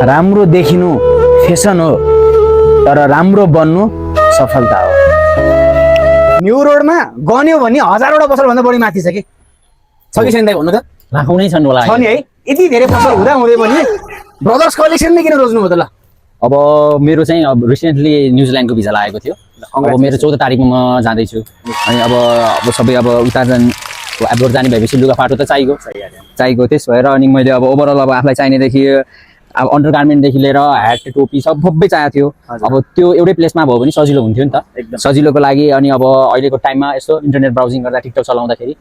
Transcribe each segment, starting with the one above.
राम्रो देखिनु फेसन हो तर राम्रो बन्नु सफलता हो। न्यू रोडमा गन्यो भने हजारवटा पसल भन्दा बढी माथि छ कि छैन दाइ भन्नु त? लाखौँ नै छन् होला छ नि है। यति धेरै पसल हुँदा हुँदै पनि ब्रदर्स कलेक्सन नै किन रोज्नु भयो त? ल अब मेरो चाहिँ अब रिसेन्टली न्युजिल्यान्डको भिजा लागेको थियो। अब मेरो 14 तारिकमा म जाँदैछु अनि अब सबै अब उता एब्रोड जाने भएपछि लुगाफाटो त चाहिएको त्यस भएर अनि मैले अब ओभरअल अब आफूलाई चाहिनेदेखि अब अन्डर गार्मेन्टदेखि लिएर ह्याट टोपी सबै चाहिएको थियो। अब त्यो एउटै प्लेसमा भयो भने सजिलो हुन्थ्यो नि त, सजिलोको लागि। अनि अब अहिलेको टाइममा यसो इन्टरनेट ब्राउजिङ गर्दा टिकटक चलाउँदाखेरि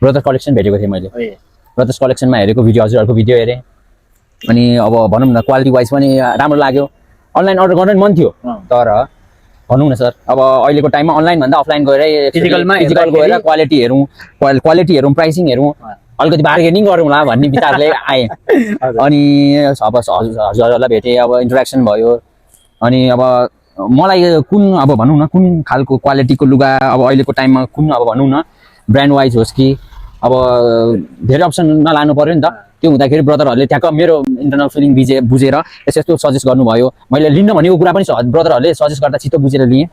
ब्रदर्स कलेक्सन भेटेको थिएँ मैले। ब्रदर्स कलेक्सनमा हेरेको भिडियो, हजुरहरूको भिडियो हेरेँ अनि अब भनौँ न क्वालिटी वाइज पनि राम्रो लाग्यो। अनलाइन अर्डर गर्न मन थियो तर भनौँ न सर अब अहिलेको टाइममा अनलाइन भन्दा अफलाइन गएर फिजिकल गएर क्वालिटी हेरौँ प्राइसिङ हेरौँ अलिकति बार्गेनिङ गरौँला भन्ने विचारले आएँ। अनि अब हजुरहरूलाई भेटेँ, अब इन्टरेक्सन भयो। अनि अब मलाई कुन अब भनौँ न कुन खालको क्वालिटीको लुगा अब अहिलेको टाइममा कुन अब भनौँ न ब्रान्ड वाइज होस् कि अब धेरै अप्सनमा लानु पऱ्यो नि त। त्यो हुँदाखेरि ब्रदरहरूले ठ्याक्क मेरो इन्टरनल फिलिङ बुझेर यस्तो सजेस्ट गर्नुभयो। मैले लिन्न भनेको कुरा पनि ब्रदरहरूले सजेस्ट गर्दा चित्त बुझेर लिएँ।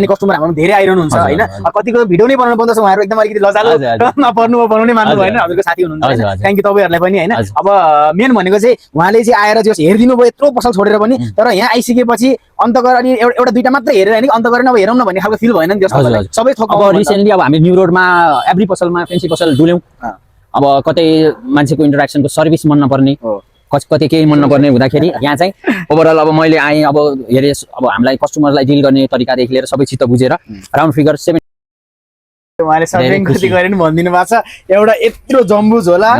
कस्टमर हाम्रो धेरै आइरहनुहुन्छ होइन, कतिको भिडियो नै बनाउनु पर्दछ, उहाँहरू एकदम अलिकति लजालु नपर्नु नै मान्नु भएन। हजुरको साथी हुनुहुन्छ, थ्याङ्क यू तपाईँहरूलाई पनि होइन। अब मेन भनेको चाहिँ उहाँले चाहिँ आएर चाहिँ हेरिदिनु भयो यत्रो पसल छोडेर पनि, तर यहाँ आइसकेपछि अन्त गरेर अनि एउटा दुईटा मात्रै हेरेर होइन अन्त गरेर अब हेरौँ न भन्ने खालको फिल भएन नि त्यसमा। सबै थोक अब रिसेन्टली अब हामी न्यू रोडमा एभ्री पसलमा फेन्सी पसल डुल्यौँ। अब कतै मान्छेको इन्टरेक्सनको सर्भिस मन नपर्ने, कतै केही मन नपर्ने हुँदाखेरि यहाँ चाहिँ ओभरअल अब मैले आएँ। अब हेरेँ अब हामीलाई कस्टमरलाई डिल गर्ने तरिकादेखि लिएर सबै चित्त बुझेर राउन्ड फिगर 7 उहाँले सर्भिङ कति गरे नि भनिदिनु भएको छ। एउटा यत्रो जम्बु झोला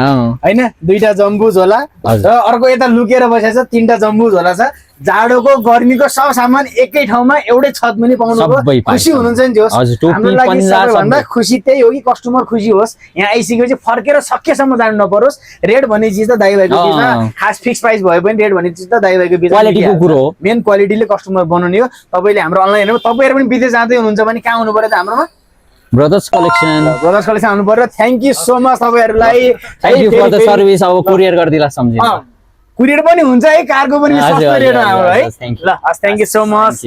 होइन, दुईटा जम्बु झोला र अर्को यता लुकेर बसेको छ 3टा जम्बु झोला छ। जाडोको गर्मीको सब सामान एकै ठाउँमा एउटै छत पनि पाउनुभयो, खुसी हुनुहुन्छ नि। हाम्रो लागि सबैभन्दा खुसी त्यही हो कि कस्टमर खुसी होस्, यहाँ आइसकेपछि फर्केर सकेसम्म जानु नपरोस्। रेट भन्ने चिज त दाइ भाइको बिचमा खास फिक्स प्राइस भए पनि रेट भन्ने चिज त दाइ भाइको बिचमा क्वालिटीको कुरो हो। मेन क्वालिटीले कस्टमर बनाउने हो। तपाईँले हाम्रो अनलाइन हेर्नु, तपाईँहरू पनि विदेश जाँदै हुनुहुन्छ भने कहाँ आउनु पर्यो त? हाम्रोमा ब्रदर्स कलेक्सन आउनु पर्यो। थ्याङ्क यू सो मच तपाईँहरूलाई, thank you for the service. अब कुरियर गरिदिला सम्झिनु, कुरियर पनि हुन्छ है, कार्गो पनि सस्तो रेटमा हाम्रो है। ल थ्याङ्क यू सो मच।